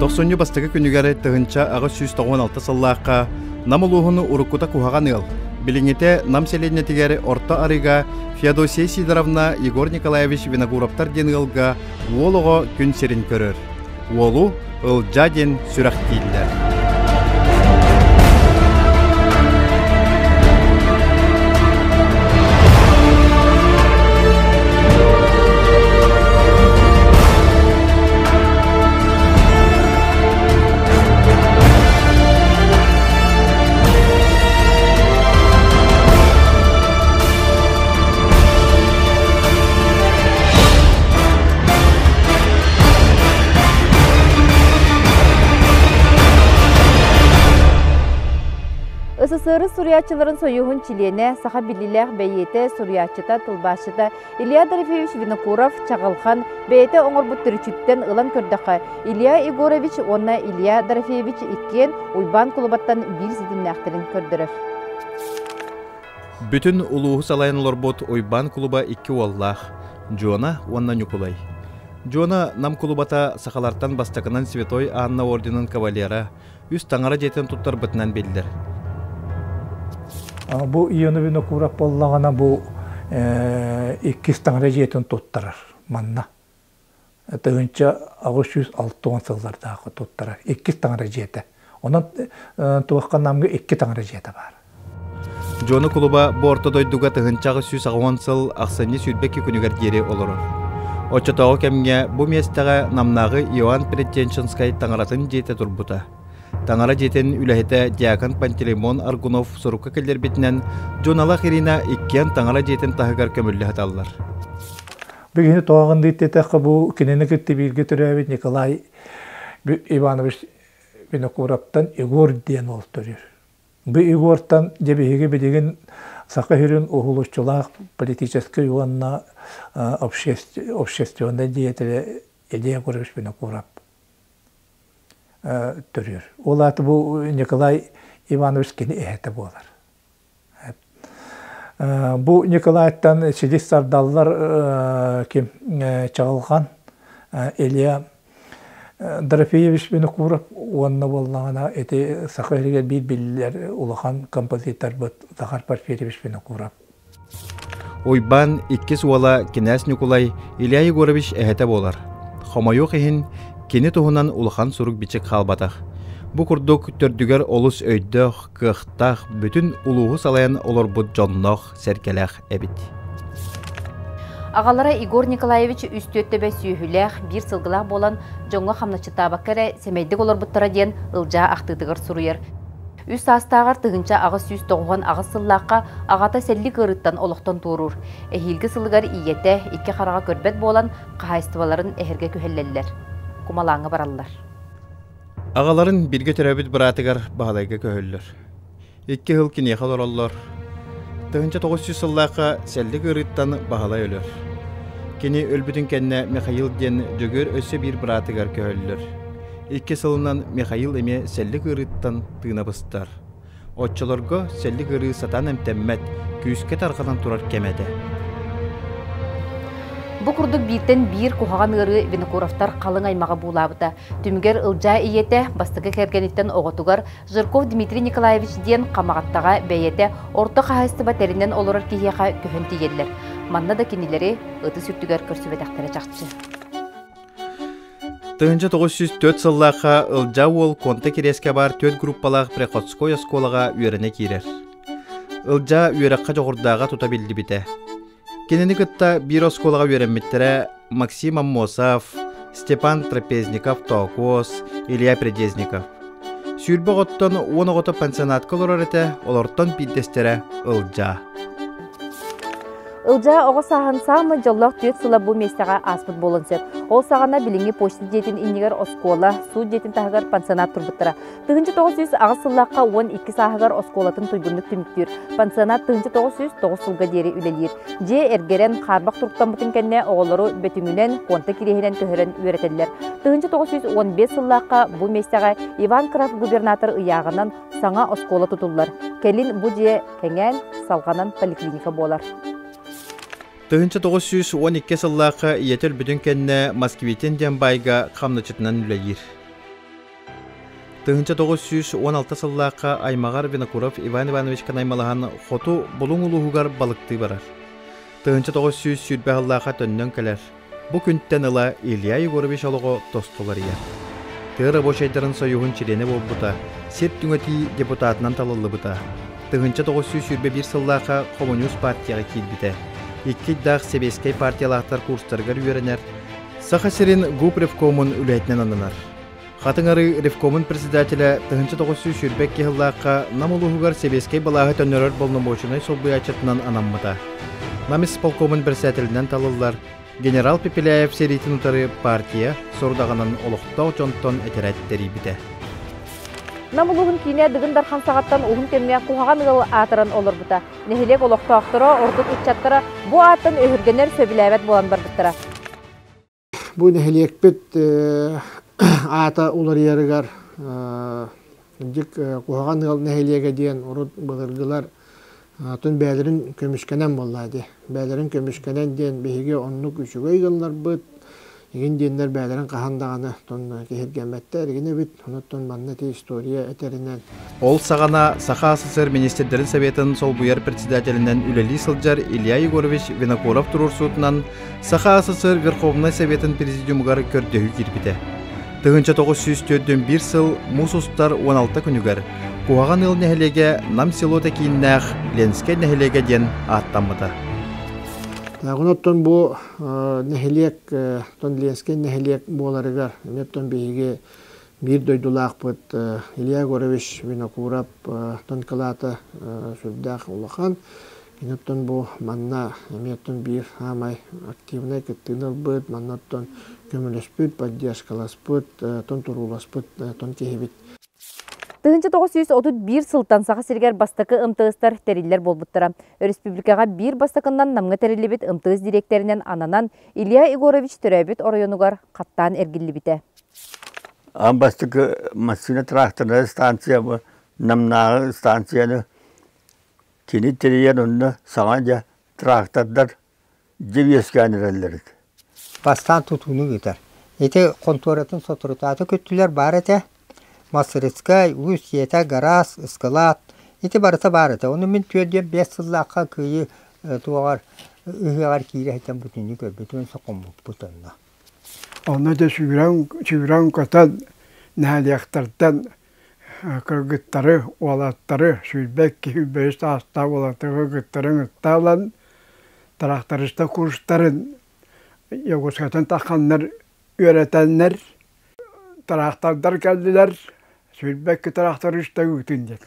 Тохсунньу бастакы күнүгэр 1896 сыллаахха Нам улууһун уруккута куһаҕан ыал, билиҥҥитэ Нам сэлиэнньэтигэр Орто Арыыга Феодосия Сидоровна Егор Николаевич Винокуровтар диэн ыалга уол оҕо күн сирин көрөр. Уолу Ылдьаа диэн сүрэхтииллэр. СССР суруйааччыларын союһун чилиэнэ, саха биллиилээх бэйиэтэ, суруйааччыта, тылбаасчыта Илья Дорофеевич Винокуров чаҕылхан бэйэтэ оҥорбут төрүччүттэн ылан көрдөххө, Илья Егорович уонна Илья Дорофеевич иккиэн Уйбаан кулубаттан биир ситимнээхтэрин көрдөрөр. Бүтүн улууһу салайан олорбут Уйбаан кулуба икки уоллаах, Дьуона уонна Ньукулай. Дьуона Нам кулубата сахалартан бастакынан Святой Анна орденын кавалера, үс таҥара дьиэтин туттарбытынан биллэр. Бу Иона Винокуров буоллаҕына бу иккис таҥара дьиэтин туттарар манна. 1860 сыллардаахы туттарар иккис таҥара дьиэтэ. Онон туохха Намга икки таҥара дьиэтэ баар. Дьуона кулуба бу орто дойдуга 1880 сыл ахсынньы 22 күнүгэр диэри олорор. Оччотооҕу кэмҥэ бу миэстэҕэ Намнааҕы Иоанн Предтенчинскай таҥаратын дьиэтэ турбута. Таҥара дьиэтин үлэһитэ диакон Пантелеймон Аргунов сурукка киллэрбитинэн, Дьуоналаах Ирина иккиэн таҥара дьиэтин таһыгар көмүллэ сыталлар. Бүгүнү тоҕоҕун диэттэххэ бу кинини кытта бииргэ төрөөбүт Николай Иванович Винокуровтан Егор диэн уол төрүүр. Бу Егортан дьэ биһиги билигин Саха сирин уһулуччулаах политическай уонна общественнай деятелэ Илья Егорович Винокуров төрүүр. Ол аата бу Николай Иванович кини эһэтэ буолар. Бу Николайтан силис сардаллар ким Чаҕылхан Илья Дорофеевич Винокуров уонна буоллаҕына ити Саха сиригэр биир биллэр улахан композиторбыт Захар Порфирьевич Винокуров. Уйбаан иккис уола кинээс Ньукулай Илья Егорович эһэтэ буолар. Хомойуох иһин, кини туһунан улахан сурук-бичик хаалбатах. Бу курдук төрдүгэр олус өйдөөх, кыахтаах, бүтүн улууһу салайан олорбут дьонноох, сэргэлээх эбит. Аҕалара Егор Николаевич үс түөрт төбө сүөһүлээх, биир сылгылаах буолан, дьоҥҥо хамначчыттаабакка эрэ сэмэйдик олорбуттара диэн Ылдьаа ахтыытыгар суруйар. Үс саастааҕар 1898 сыллаахха аҕата сэллик ыарыыттан олохтон туоруур. Эһиилги сылыгар ийэтэ икки хараҕа көрбөт буолан, хаһаайыстыбаларын эһэргэ күһэллэллэр. Кумалааҥҥа бараллар. Аҕаларын бииргэ төрөөбүт быраатыгар Баһылайга көһөллөр. Икки сыл киниэхэ олороллор. 1900 сыллаахха сэллик ыарыыттан Баһылай өлөр. Кини өлбүтүн кэннэ Михаил диэн Дьөгүөр өссө биир быраатыгар көһөллөр. Икки сылынан Михаил эмиэ сэллик ыарыыттан тыына быстар. Оччолорго сэллик ыарыы сатаан эмтэммэт, күүскэ тарҕанан турар кэмэ этэ. Бу курдук бииртэн биир куһаҕан ыарыы Винокуровтар халыҥ аймаҕы буулаабыта. Түмүгэр Ылдьаа ийэтэ бастакы кэргэниттэн оҕотугар Жирков Дмитрий Николаевич диэн Хамаҕаттаҕа бэйэтэ орто хаһаайыстыба тэринэн олорор киһиэхэ көһөн тиийэллэр. Манна да кинилэри ытыс үрдүгэр көрсүбэтэхтэрэ чахчы. 1904 сыллаахха Ылдьаа уол Конта Кириэскэ баар түөрт группалаах приходской оскуолаҕа үөрэнэ киирэр. Ылдьаа үөрэххэ дьоҕурдааҕа тута биллибитэ. Кинини кытта биир оскуолаҕа үөрэммиттэрэ Максим Аммосов, Степан Трапезников-Тоокуос, Илья Придезников. 20 оҕоттон 10 оҕото пансионатка олорор этэ, олортон биирдэстэрэ Ылдьаа. Ылдьаа оҕо сааһын саамай дьоллоох түөрт сыла бу миэстэҕэ ааспыт буолуон сөп. Ол саҕана билиҥҥи почта дьиэтин иннигэр оскуола, суут дьиэтин таһыгар пансионат турбуттара. 1908 сыллаахха 12 сааһыгар оскуолатын туйгуннук түмүктүүр. Пансионат 1909 сылга диэри үлэлиир. Дьиэ эргэрэн, хаарбах туруктаммытын кэннэ оҕолору Бөтүҥүнэн, Куонта Кириэһинэн көһөрөн үөрэтэллэр. 1915 сыллаахха бу миэстэҕэ Иван Краф губернатор ыйааҕынан саҥа оскуола тутуллар. Кэлин бу дьиэ кэҥээн, салҕанан поликлиника буолар. 1912 сыллаахха ийэтэ өлбүтүн кэннэ Москвитин диэн баайга хамначчытынан үлэлиир. 1916 сыллаахха аймаҕар Винокуров Иван Ивановичка наймылаһан хоту Булуҥ улууһугар балыктыы барар. 1920 сыллаахха төннөн кэлэр. Бу күнтэн ыла Илья Егорович олоҕо тосту уларыйар. Тыа рабочайдарын союһун чилиэнэ буолбута, сир түҥэтии депутатынан талыллыбыта. 1921 сыллаахха Хомуньуус партияҕа киирбитэ. Икки ыйдаах сэбиэскэй партиялаахтар курстарыгар үөрэнэр, Саха сирин ГУП ревкомун үлэһитинэн ананар. Хатыҥ Арыы ревкомун председателэ 1922 сыллаахха Нам улууһугар сэбиэскэй былааһы төннөрөр боломуочунай солбуйааччытынан анаммыта. Нам исполкомун председателинэн талыллар, генерал Пепеляев сэриитин утары партия сорудаҕынан олохтоох дьонтон этэрээт тэрийбитэ. Нам улууһун киинэ Дыгын Дархан саҕаттан уһун кэмҥэ куһаҕан ыал аатыран олорбута. Нэһилиэк олохтоохторо, ордук ыччаттара бу ааттан өһүргэнэр, сөбүлээбэт буолан барбыттара. Бу нэһилиэкпит аата уларыйарыгар дьик куһаҕан ыал нэһилиэгэ диэн урут былыргылар атын бэйэлэрин көмүскэнэн буоллаа дии. Бэйэлэрин көмүскэнэн диэн биһиги оннук үчүгэй ыалларбыт, игин диэннэр бэйэлэрин хаһан даҕаны киһиргэммэттэр игин эбит. Онуттан манна ити история этэринэн Ол саҕана Саха СССР Министрдэрин Советын солбуйар председателинэн үлэлии сылдьар Илья Егорович Винокуров туруорсуутунан Саха СССР Верховнай Советын Президиумугар көрдөһүү киирбитэ. 1941 сыл муус устар 16 күнүгэр Куһаҕан Ыал нэһилиэгэ Нам селота кииннээх Ленскэй нэһилиэгэ диэн ааттаммыта. Оттон бу нэһилиэк, Ленскэй нэһилиэк буоларыгар эмиэ биһиги биир дойдулаахпыт Илья Егорович Винокуров кылаата сүрдээх улахан. Кини оттон бу манна эмиэ оттон биир саамай активнай кыттыыны ылбыт, манна оттон көмөлөспүт, поддержкаласпыт, оттон турууласпыт оттон киһибит. 1931 сылтан Саха сиригэр бастакы МТС-тар тэриллэр буолбуттара. Өрөспүүбүлүкэҕэ биир бастакыннан Намҥа тэриллибит МТС дириэктэринэн ананан Илья Егорович төрөөбүт оройуонугар хаттаан эргиллибитэ. Аан бастакы массыына тракторнай станция бу Намнааҕы станцияны кини тэрийэн онно саҥа дьэ трактордар дьэ үөскээн эрэллэр этэ. Бастаан тутууну ыытар. Ити хонтуоратын соторутаата көттүлэр баар этэ. Мастырыскай, уус дьиэтэ, гараас, ыскылаат ити барыта баар этэ. Ону мин 4-5 сыллаахха кыайыы туоҕар ыһыаҕар киирэ сылдьан бүтүннүү көрбүтүм, сокоммуппут онно. Онно дьэ сүүрэн, сүүрэн-көтөн нэһилиэктэртэн кыргыттары, уолаттары, 22, 23 саастаах уолаттары, кыргыттары ыҥыртаалан, тракториста курстарын Якутскайтан тахханнар үөрэтэннэр, тыраахтардар кэллилэр, 22 тракториста ыытын диэн.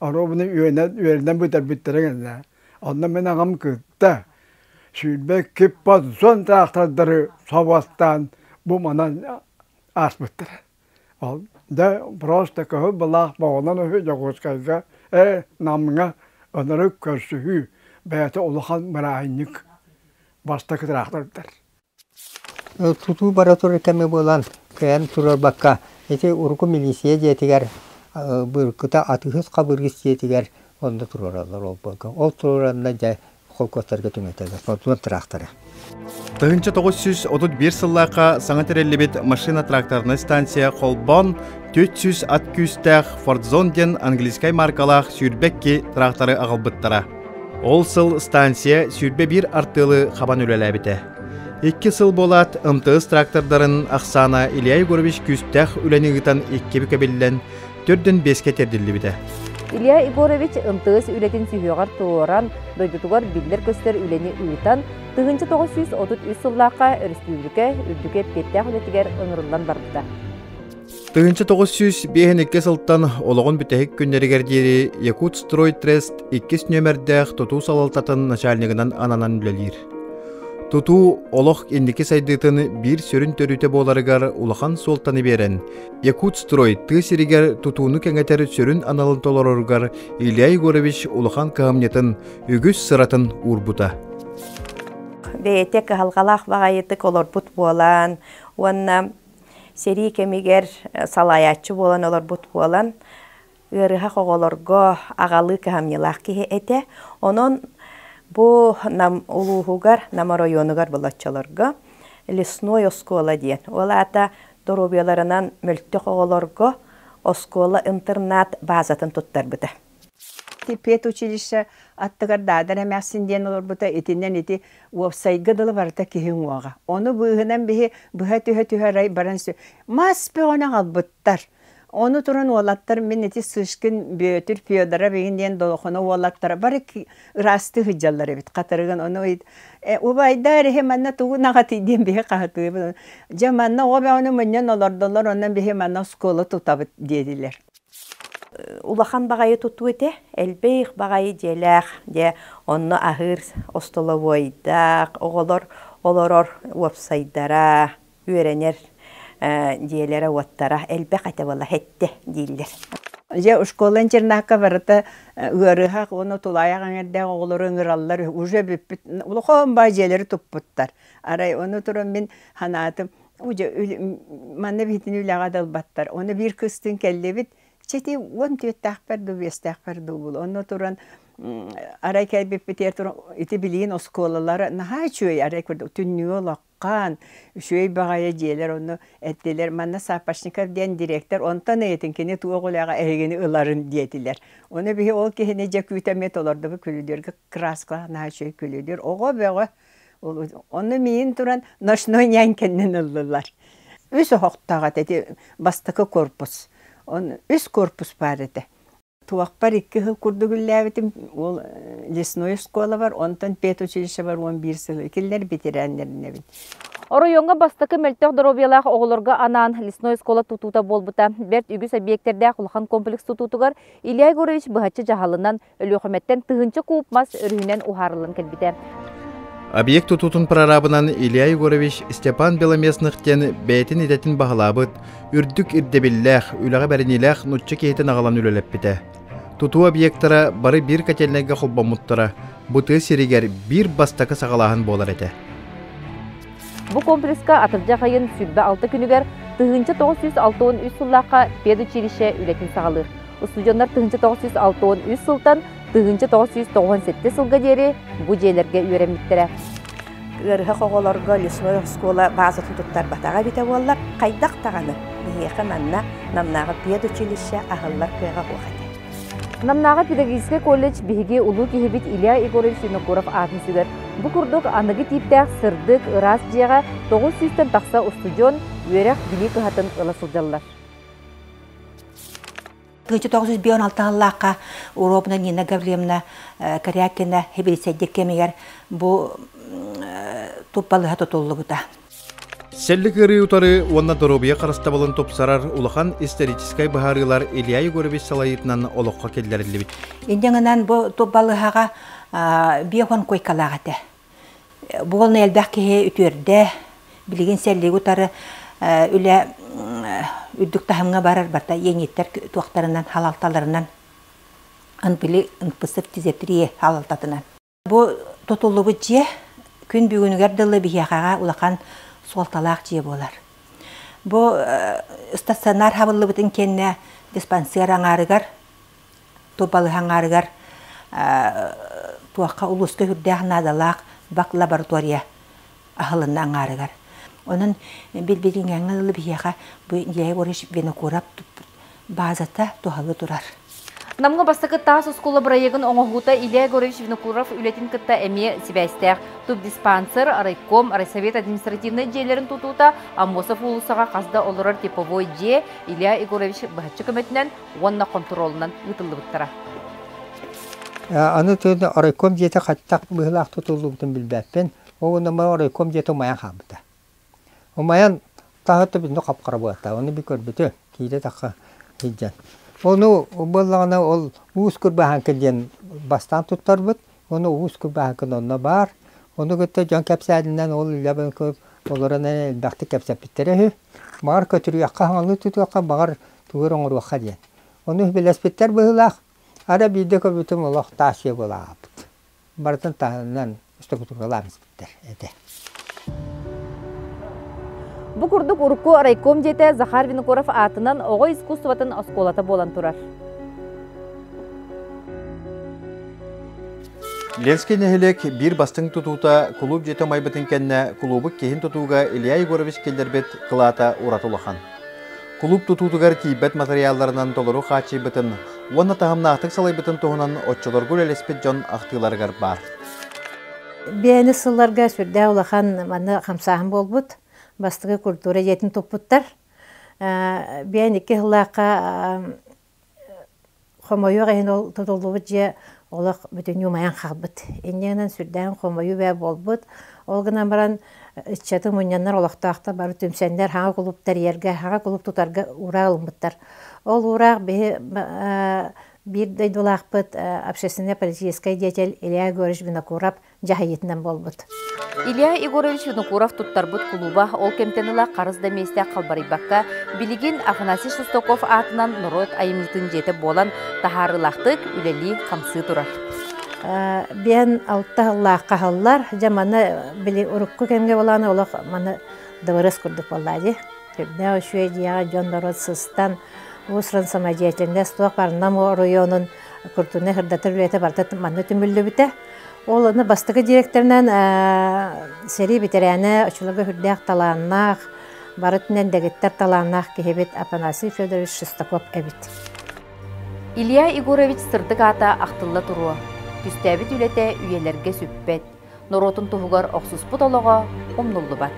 Оруобуна үөнэн, үөрэнэн бүтэрбиттэрэ гэннэ. Онно мин аҕам кытта 22 подзон трактордары собуоттаан бу манан ааспыттара. Ол дьэ просто кыһыл былаах боҕунан үһү Дьокуускайга, ээ Намҥа ынырык көрсүһүү бэйэтэ улахан бырааһынньык бастакы трактордар. Тутуу бара турар кэмэ буолан, кыайан туруорбакка, ити урукку милиция дьиэтигэр быркыта атыыһыт хабыргыс дьиэтигэр онно туруораллар ол Ол туруоранна дьэ холкуостарга түҥэтэллэр, фордуон тыраахтара. 1931 сыллаахха саҥа тэриллибит машина-тракторнай станция холбоон 400 ат күүстээх Фордзон диэн английскай маркалаах 22 тракторы аҕалбыттара. Ол сыл станция 21 артыалы хабан үлэлээбитэ. Икки сыл буолаат, МТС трактордарын ахсаана Илья Егорович күүстээх үлэни ыытан икки бүк эбиллэн, төрдүн биэскэ тиэрдиллибитэ. Илья Егорович МТС үлэтин сүһүөҕэр туруоран, дойдутугар биллэр-көстөр үлэни ыытан, 1933 сыллаахха өрөспүүбүлүкэ үрдүкү эппиэттээх үлэтигэр ыҥырыллан барбыта. 1952 сылтан олоҕун бүтэһик күннэригэр диэри Якутстройтрест иккис нүөмэрдээх тутуу салалтатын начальнигынан ананан үлэлиир. Тутуу олох инники сайдыытын биир сүрүн төрүтэ буоларыгар улахан суолтаны биэрэн, Якутстрой тыа сиригэр тутууну кэҥэтэр сүрүн аналын толороругар Илья Егорович улахан кыһамньытын, үгүс сыратын уурбута. Бэйэтэ кыһалҕалаах баҕайытык олорбут буолан уонна сэрии кэмигэр салайааччы буолан олорбут буолан, ыарыһах оҕолорго аҕалыы кыһамньылаах киһи этэ. Онон бу Нам улууһугар, Нам оройуонугар болоччолорго лесной оскуола диэн, ол аата доруобуйаларынан мөлтөх оҕолорго оскуола-интернат базатын туттарбыта. Педучилище аттыгар Даадар эмээхсин диэн олорбута итинэн ити уопсайга дылы барыта киһи уҥуоҕа. Ону быыһынан биһи быһа түһэ-түһэ арай баран мас бөҕөнү аҕалбыттар. Ону туран уолаттар мин ити Сышкин Бүөтүр Федоров игин диэн долохоно уолаттара бары ыраастыы сылдьаллар эбит хатырыгын ону убайдаар иһи манна тугу наҕатый диэн биһи хаһытыыбын. Дьэ манна оҕо бөҕөнү мунньан олордоллор онон биһи манна оскуола тутабыт диэтилэр. Улахан баҕайы тутуу этэ, элбэх баҕайы дьиэлээх, дьэ онно аһыыр остолобуойдаах, оҕолор олорор уопсайдара, үөрэнэр дьиэлэрэ-уоттара элбэх этэ буола эттэ дииллэр. Дьэ школа-интернакка барыта ыарыһах уонна тулаайах эҥэрдээх оҕолору ыҥыраллар уже бүппүт улахан баай дьиэлэри туппуттар. Арай ону туран мин санаатым манна биһитини үлэҕэ да ылбаттар. Ону биир кыстыын кэллибит чэ 14-тээхпэр дуу, 5-тээхпэр дуу буолуо. Онно туран арай кэлбиппитигэр туран ити билигин оскуолалара наһаа үчүгэй арай курдук түннүгү олоххаан үчүгэй баҕайы дьиэлэр онно эттилэр манна Сапожников диэн директор онтон ыйытын кини туох үлэҕэ эһигини ыларын диэтилэр. Ону биһи ол киһини дьэ күүтэммит олордубут күлүдүөргэ краскалаах наһаа үчүгэй күлүдүөр оҕо бөҕө Онно миин туран ночной нянькэннэн ыллылар. Үс оһохтоох этэ ити бастакы корпус. Он үс корпус баар этэ. Туохпар 2 сыл курдук үллээбитим. Ол лесной школабар, онтон педучилищебар 11 сыл. Кинилэр ветераннэринэбин. Оройуоҥҥа бастакы мөлтөх доруобуйалаах оҕолорго анаан лесной школа тутуута буолбута. Бэрт үгүс объектэрдээх улахан комплекс тутуутугар Илья Егорович быһаччы дьаһалынан Өлүөхүмэттэн 1000 куб мас өрүһүнэн уһаарыллан кэлбитэ. Объект тутуутун прорабынан Илья Егорович Степан Беломестных диэн бэйэтин идэтин баһылаабыт, үрдүк ирдэбиллээх, үлэҕэ бэриниилээх нучча киһитин аҕалан үлэлэппитэ. Тутуу объектара бары биир котельнайга холбоммуттара, бу тыа сиригэр биир бастакы саҕалааһын буолар этэ. Бу комплекска атырдьах айын 26 күнүгэр 1963 сыллаахха педучилище үлэтин саҕалыыр. Устудьуоннар 1963 сылтан 1997 сылга диэри бу дьиэлэргэ үөрэммиттэрэ. Ыарыһах оҕолорго лесной оскуола баазатын туттарбатаҕа эбитэ буоллар, хайдах даҕаны биһиэхэ манна Намнааҕы педучилище аһыллар кыаҕа суох этэ. Намнааҕы педагогическай колледж биһиги улуу киһибит Илья Егорович Винокуров аатын сүгэр. Бу курдук аныгы тииптээх сырдык, ыраас дьиэҕэ 900-тэн тахса устудьуон үөрэх билии кыһатын ыла сылдьаллар. 1956 сыллаахха Уробна Нина Гаврильевна Корякина хэбилисэйдик кэмигэр бу туппалыһа тутуллубута. Сэллик ыарыы утары уонна доруобуйа харыстабылын тупсарар улахан историческай быһаарыылар Илья Егорович салайыытынан олоххо киллэриллибит. Инньэ бу туппалыһаҕа биохон койкалаах этэ. Буолна элбэх киһи үтүөрдэ, билигин сэллиги утары үлэ үрдүк таһымҥа барар барта иэниттэр туохтарынан халалталарынан НПЛ НПС фтизиатрия халалтатынан. Бу тутуллубут дьиэ күн бүгүнүгэр дылы биһиэхэҕэ улахан суолталаах дьиэ буолар. Бу стационар хабыллыбытын кэннэ диспансер аҥаарыгар, тупалыһа аҥаарыгар туохха улууска үрдээх наадалаах бак лаборатория аһылынна аҥаарыгар. Онон билбилиҥҥэ дылы биһиэхэ бу Илья Егорович Винокуров базата туһалы турар. Намҥа бастакы таас оскуола бырайыагын оҥоһуута Илья Егорович Винокуров үлэтин кытта эмиэ сибээстээх. Тубдиспансер, райком, райсовет административнай дьиэлэрин тутуута Аммосов уулуссаҕа хас да олорор типовой дьиэ Илья Егорович быһаччы көмөтүнэн уонна хонтуруолунан ыытыллыбыттара. Аны тыын райком дьиэтэ хаттах быһыылаах тутуллубутун билбэппин. Ол гынан райком дьиэтэ умайан хаалбыта. Умайан таһыта бүтүннүү хап-хара буолта. Ону би көрбүтү, киирэ тахха сылдьан. Ону буоллаҕына ол уус курбаһаҥка диэн бастаан туттарбыт. Ону уус курбаһаҥкын онно баар. Ону кытта дьон кэпсээнинэн ол үлэбин олорон элбэхтик кэпсэппиттэрэ үһү. Баҕар көтүрүөххэ, хаҥалыы тутуохха, баҕар тугу эрэ оҥоруохха диэн. Ону билэспиттэр быһыылаах. Ара биирдэ көрбүтүм олох таас дьиэ буолаабыт. Барытын таһынан штукатуркалаан испиттэр этэ. Бу курдук урукку райком дьиэтэ Захар Винокуров аатынан оҕо искусствотын оскуолата буолан турар. Ленскэй нэһилиэк биир бастыҥ тутуута кулууп дьиэтэ умайбытын кэннэ кулуубу киһин тутууга Илья Егорович киллэрбит кылаата ураты улахан. Кулууп тутуутугар тиийбэт матырыйаалларынан толору хааччыйбытын уонна таһымнаахтык салайбытын туһунан оччолорго үлэлэспит дьон ахтыыларыгар баар. Биэни сылларга сүрдээх улахан манна хамсааһын буолбут. Бастакы культура дьиэтин туппуттар. Биэн икки сыллаахха хомойуох иһин ол тутуллубут дьиэ олох бүтүннүү умайан хаалбыт. Инньэ гынан сүрдээх хомойуу бээ буолбут. Ол гынан баран ыччаты мунньаннар олохтоохтор бары түмсэннэр хаҥа кулууп тэрийэргэ, хаҥа кулууп тутарга уураах ылыммыттар. Ол уураах биһи биир дойдулаахпыт общественнай-политическай деятель Илья Егорович Винокуров дьаһайыытынан буолбут. Илья Егорович Винокуров туттарбыт кулууба ол кэмтэн ыла харыс да миэстэ халбарыйбакка, билигин Афанасий Шестаков аатынан норуот айымньытын дьиэтэ буолан таһаарыылаахтык үлэлии-хамсыы турар. Биэн алта сыллаах хаһаллар. Дьэ маны били урукку кэмҥэ буолан олох маны дыбарыас курдук буолла дии. Сүрдээх үчүгэй дьиэҕэ дьон норуот сыстан, уус-уран самодеятельность туох баар Нам оройуонун культурнай сырдатар үлэтэ барыта манна түмүллүбүтэ. Ол аны бастакы директорынан сэрии бэтэрээнэ, оччолорго сүрдээх талааннаах, бары өттүнэн дэгиттэр талааннаах киһибит Афанасий Федорович Шестаков эбит. Илья Егорович сырдык аата ахтылла туруо, түстээбит үлэтэ үйэлэргэ сүппэт, норуотун туһугар охсуспут олоҕо умнуллубат.